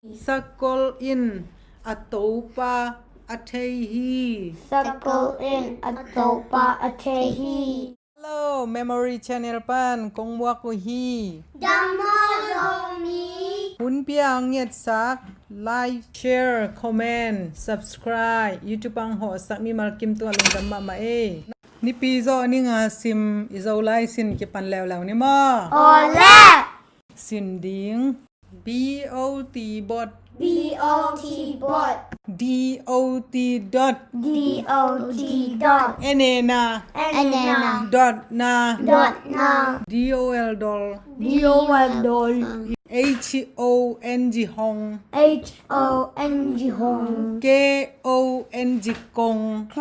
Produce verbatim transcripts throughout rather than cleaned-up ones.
Sakol in a topa a thei hi. Sakol in a topa a thei hi. Hello, Memory Channel pan kong muak uh hi. Dam maw Zomi? Hun pia ngetsak, like, share, comment, subscribe, YouTube ang hawhsak mimal kim tua lungdam mahmah ei. Nipi zawh ni nga sim i Zolai sin kipan leuleu ni maw? Awle. Sin ding. B O T bot. B O T bot. D O T dot. D O T dot. N A na. N A na. Dot na. Dot na. D O L dol. D O L dol. H O N G hong. H O N G hong. K O N G kong. K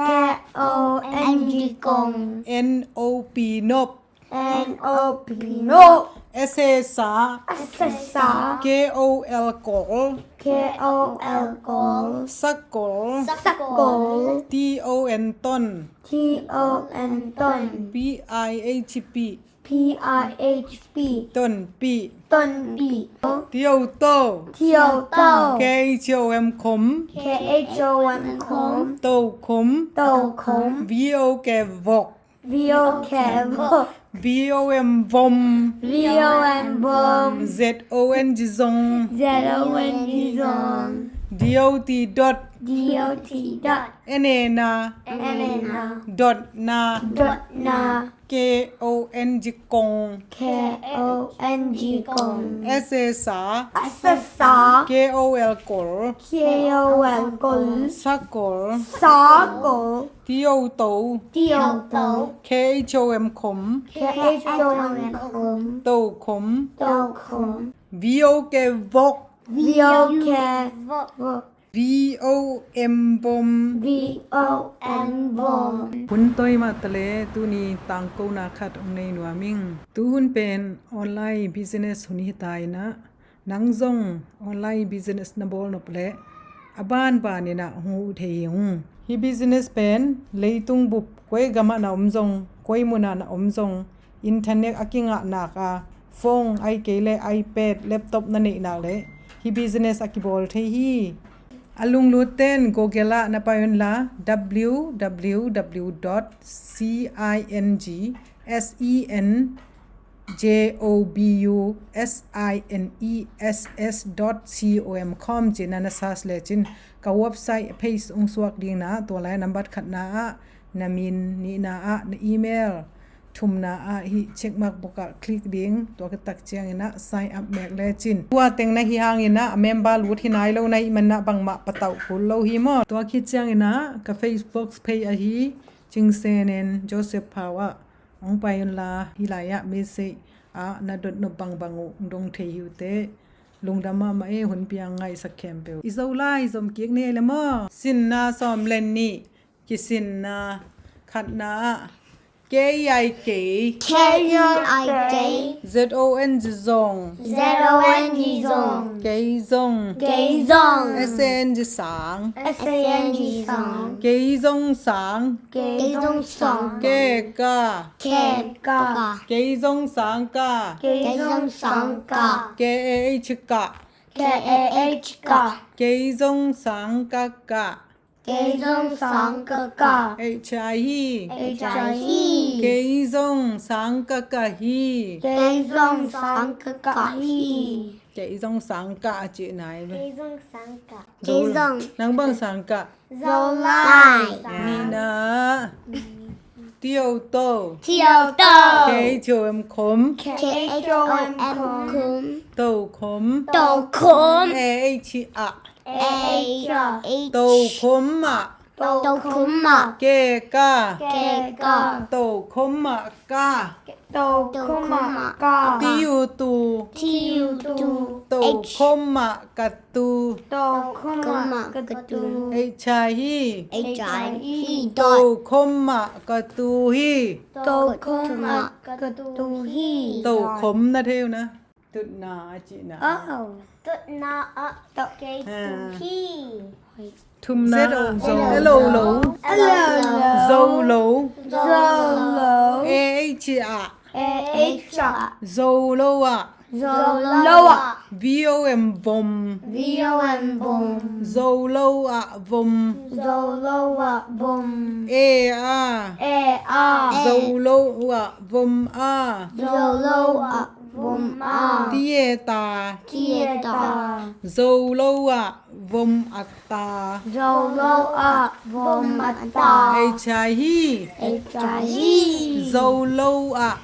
O N G kong. N O P nop. N O P nop. S A sa. S A sa. K O L kol. K O L kol. Sakol. Sakol. T O N ton. T O N ton. P I H P. P I H P. Tonpih. Tonpih. Tio to. Tio to. K H O M khom. K H O M khom. To khom. To khom. V O K vok. V O K vok. V O M vom. V O M vom. Z O N G zong. Z O N G zong. D O T dot. D O T dot. N A na. N A na. Dot na. Dot na. K O N G kong. K O N G kong. S A sa. S A sa. K O L kol. K O L kol. Sakol. Sakol. Tio to. Tio to. K H O M khom. K H O M khom. To khom. To khom. V O K vok. V O K vok. V O M vom. V O M vom. Hun toi mah ta le tuni tangkona khat hong nei nuam ing. Tu hun pen online business hun hi ta in ah, nang zong online business na bawl nop leh a banban in ah hong huh thei hi ung. Hih business pen leitung bup koi gam ah na om zong, koi mun ah na om zong, internet a kingah nak a, phone ahih kei leh iPad, laptop na neih nak leh hih business a kibawl thei hi. A lunglut ten Google ah na pai un la, W W W dot C I N G S E N J O B U S I N E S S dot com ci-in na search lecin ka website page hong suak ding in ah, tua lai nambat khatna ah na min, nihna ah na email, thumna ah hih check mark bokah click ding, tua khit tak ciangin ah sign up mek lecin. Tua teng na hih hangin ah a member lut hi nai lo na hih manin ah bangmah patauh kul lo hi maw. Tua khit ciangin ah ka Facebook page ahi Cing Sen En Joseph Phau ah hong pai un la, hih lai ah message ah na dot nop bangbang uh hong dong thei hi uh teh. Lungdam mahmah ei, hun piang ngaihsak khempeuh. I Zolai zom kik ni ei le maw. Sinna sawm le nih. Kisinna. Khatna ah. K E I kei. K E I kei. Z O N G zong. Z O N G zong. Kei zong. Kei zong. S A N G sang. S A N G sang. Kei zong sang. Kei zong sang. Ke ka. Ke ka. Kei zong sang ka. Kei zong sang ka. K A H ka. K A H ka. Kei zong sang ka ka. Kei zong sang ka ka. H I hi. H I hi. Kei zong sang ka ka hi. Kei zong sang ka ka hi. Kei zong sang ka a ci nai ve. Kei zong sang ka. Kei zong. Nang bang sang ka. Zolai. Nihna. Tio to. Tio to. K H O M khom. K H O M khom. To khom. To khom. A H a. A H a. To khom ah. To khom ah. Ke ka. Ke ka. To khom ah ka. To khom ah ka. T U tu. T U tu. To khom ah ka tu. To khom ah ka tu. H I hi. H I hi. To khom ah ka tu hi. To khom ah ka tu hi. To khom na thei uh na. Tutna a cihna. Oh. Tutna ah kei tu hi. Thumna ah. Hello, lo. Hello, lo. Zo lo. Zo lo. A H a. A H a. Zo lo ah. Zo lo ah. V O M vom. V O M vom. Zo lo ah vom. Zo lo ah vom. E a. E a. Zo lo ah vom a. Zo lo ah vom a. Ti e ta. Ti e ta. Zo lo ah vom a ta. Zo lo ah vom a ta. Ei chai hi. Ei chai hi. Zo lo ah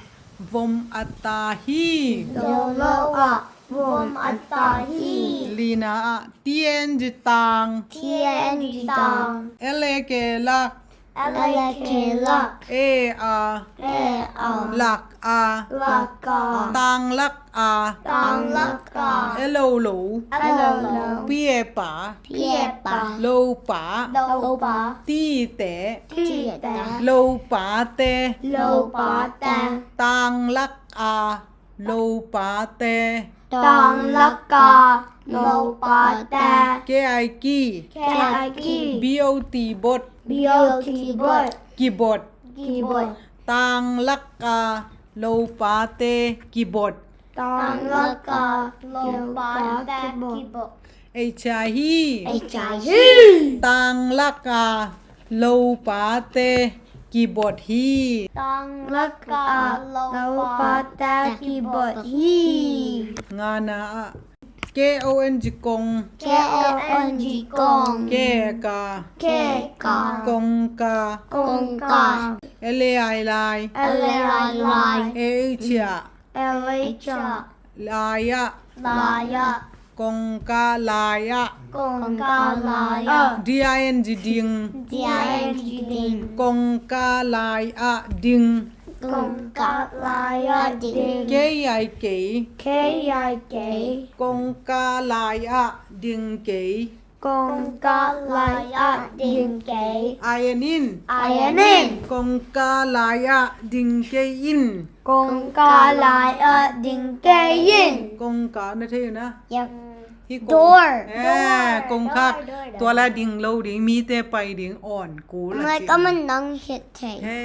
vom a ta hi. Zo lo ah vom a ta hi. Lina ah T N G tang. T N G tang. L A K lak. L A K lak. E a. E a. Lak a. Lak a. Tang lak a. Tang lak a. E lo lo. E lo lo. Pi e pa. Pi e pa. Lo pa. Lo pa. Ti te. Ti te. Lo pa te. Lo pa te. Tang lak a. Lo pa te. Tang lak a. Lo pa te. K I ki. K I ki. B O T bot. B O T bot. Kibot. Kibot. Tang lak a. Lo pa te. Kibot. Tang lak a. Lo pa te. Kibot. Ei chai hi. Ei chai hi. Tang lak a. Lo pa te. Kibot hi. Tang lak a. Lo pa te. Kibot hi. Nga na ah. K O N G kong. K O N G kong. Ke ka. Ke ka. Kong ka. Kong ka. L A I lai. L A I lai. A H a. L A H a. Lai ah. Lai ah. Kong ka lai ah. Kong ka lai ah. D I N G ding. D I N G ding. Kong ka lai ah ding. Kong ka lai ah ding. K I kei. K I kei. Kong ka lai ah ding kei. Kong ka lai ah ding kei. I N in. I N in. Kong ka lai ah ding kei in. Kong ka lai ah ding kei in. Kong ka na thei na. Yep. Hi kong. Door. Eh, kong ka. Door, door, door. Tua la ding lo ding, mite pai ding on kul a. Mai ka man nang het thei. He.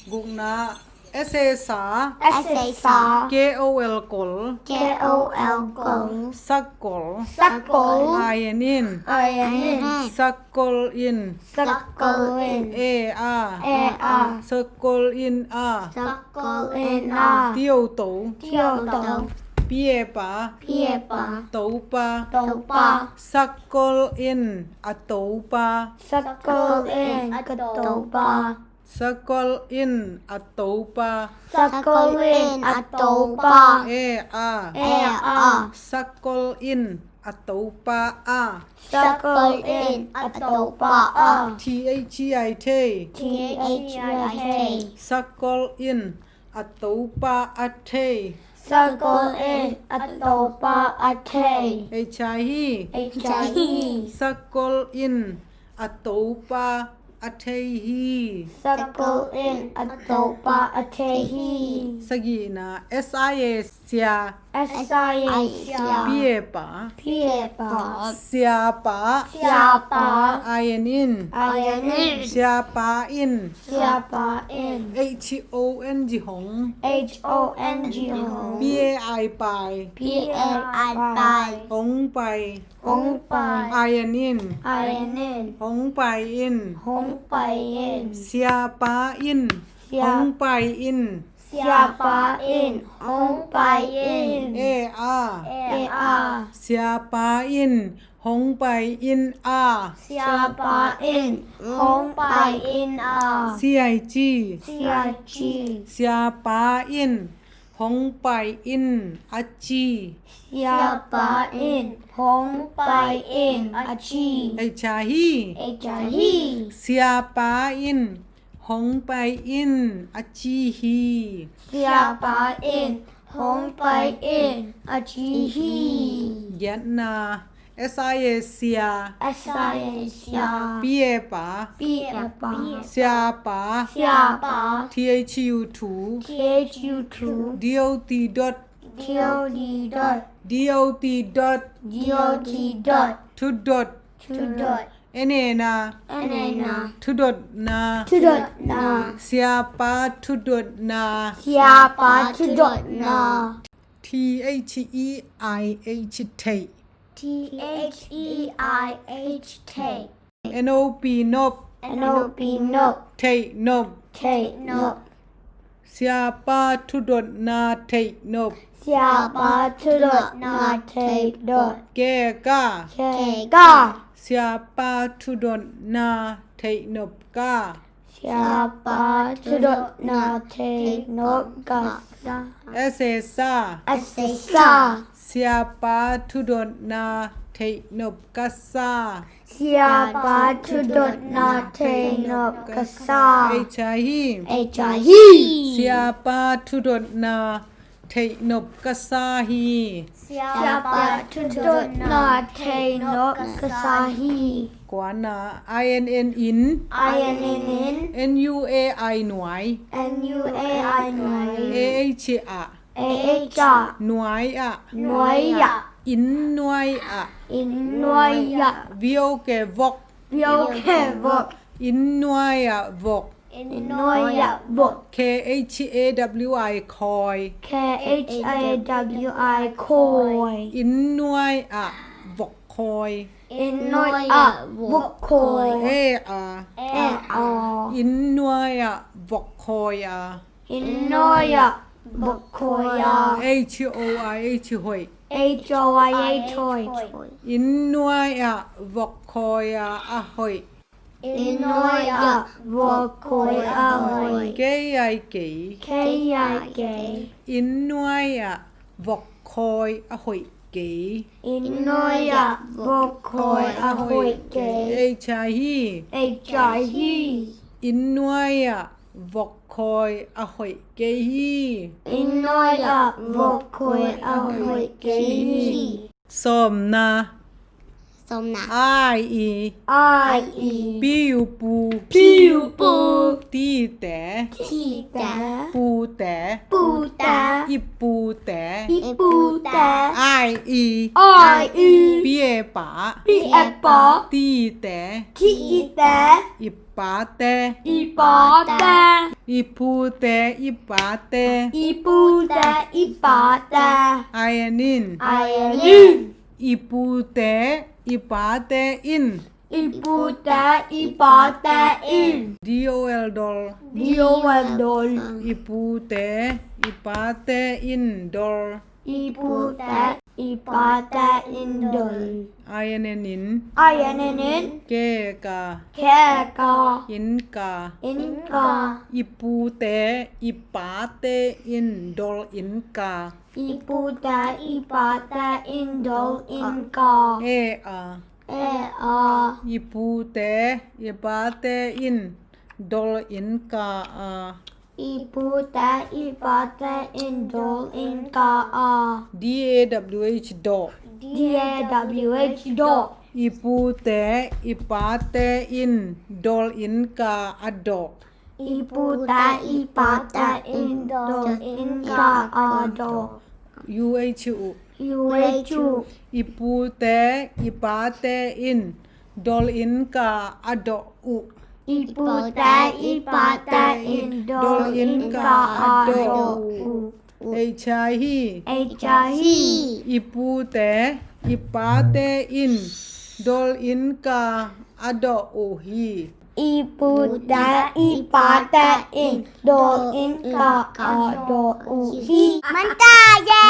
Gukna. S A sa. S A sa. K O L kol. K O L kol. Sakol. Sakol. I N in. I N in. Sakol in. Sakol in. E a. E a. Sakol in a. Sakol in a. Tio to. Tio to. Pie pa. Pie pa. To pa. To pa. Sakol in a to pa. Sakol in a to pa. Sakol in a to pa. Sakol in a to pa. E a. E a. Sakol in a to pa a. Sakol in a to pa a. T H E I thei. T H E I thei. Sakol in a to pa a thei. Sakol in a to pa a thei. Ei chai hi. Ei chai hi. Sakol in a to pa a thei hi. Sakol in a to pa a thei hi. Sagihna, S I A sia. S I A sia. Pie pa. Pie pa. Sia pa. Sia pa. I N in. I N in. Sia pa in. Sia pa in. H O N G hong. H O N G hong. P A I pai. P A I pai. Hong pai. Hong pai. I N in. I N in. Hong pai in. Hong pai in. Sia pa in. Sia. Hong pai in. Sia pa in. Hong pai in. E a. E a. Sia pa in. Hong pai in a. Sia pa in. Hong pai in a. C I G. C I G. Sia pa in. Hong pai in a ci. Sia pa in hong pai in a ci. Ei chai hi. Ei chai hi. Sia pa in hong pai in a ci hi. Sia pa in hong pai in a ci hi. Giatna. S I A sia. S I A sia. P A pa. P A pa. Sia pa. Sia pa. T H U thu. T H U thu. D O T dot. D O T dot. D O T dot. D O T dot. Thu dot. Thu dot. N A na. N A na. Thu dot na. Thu dot na. Sia pa thu dot na. Sia pa thu dot na. T H E I H, theih. T H E I H, theih. N O P, nop. N O P, nop. Theih nop. Theih nop. Siapa thudotna theih nop. Siapa thudotna theih nop. Keka. Keka. Siapa thudotna theih nop ka. Siapa thudotna theih nop ka sa. Sesa. Sesa. Siapa thudotna theih nop ka sa. Siapa thudotna theih nop ka sa. H I, hi. H I, hi. Siapa thudotna theih nop ka sa hi. Siapa thudotna theih nop ka sa hi. Kuana, I N N, in. I N N, in. N U A I, nuai. N U A I, nuai. A H, ah. A H, ah. Nuai ah. Nuai ah. Inn nuai ah. Inn nuai ah. V O K, vok. V O K, vok. Inn nuai ah vok. Inn nuai ah vok. K H A W I, khawi. K H A W I, khawi. Inn nuai ah vok khawi. Inn nuai ah vok khawi. E, a. E, a. Inn nuai ah vok khawi a. Inn nuai ah vok khawi a. H O I H, hoih. H O I H, hoih. Inn nuai ah vok khawi a, a hoih. Inn nuai ah vok khawi a hoih. K I, kei. K I, kei. Inn nuai ah vok khawi a hoih kei. Inn nuai ah vok khawi a hoih kei. H I, hi. H I, hi. Inn nuai ah vok khawi a hoih kei hi. Inn nuai ah vok khawi a hoih kei hi. Sawmna. Sawmna. I, i. I, i. P U, pu. P U, pu. T, te. T, te. Pu, te. Pu, te. I, pu, te. I, pu, te. I, i. I, i. P, e, pa. P, e, pa. T, te. T, te. I, pa, te. I, pa, te. I, pu, te. I, pa, te. I, pu, te. I, pa, te. I N, in. I N N, in. I, pu, te. I, pa, te, in. I, pu, te. I, pa, te, in. D O L, dol. D O L, dol. I, pu, te. I, pa, te, in, dol. I, pu, te. I, pa, te, in, dol. I N N, in. I N N, in. Ke, ka. Ke, ka. In, ka. In, ka. I, pu, te. I, pa, te, in, dol, in, ka. I, pu, te. I, pa, te, in, dol, in, ka. E, a. E, a. I, pu, te. I, pa, te, in, dol, in, ka, a. I, pu, te. I, pa, te, in, dol, in, ka, a. D A W H, doh. D A W H, doh. I, pu, te. I, pa, te, in, dol, in, ka, a, doh. I, pu, te. I, pa, te, in, dol, in, ka, a, doh. U H, uh. U H, uh. I, pu, te. I, pa, te, in, dol, in, ka, a, doh, uh. I, pu, te. I, pa, te, in, dol, in, ka, a, doh, uh. H I, hi. H I, hi. I, pu, te. I, pa, te, in, dol, in, ka, a, doh, uh, hi. I, pu, te. I, pa, te, in, dol, in, ka, a, doh, uh, hi. Manta, ye!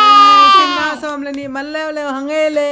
Sawm le nih man leuleu hang e le.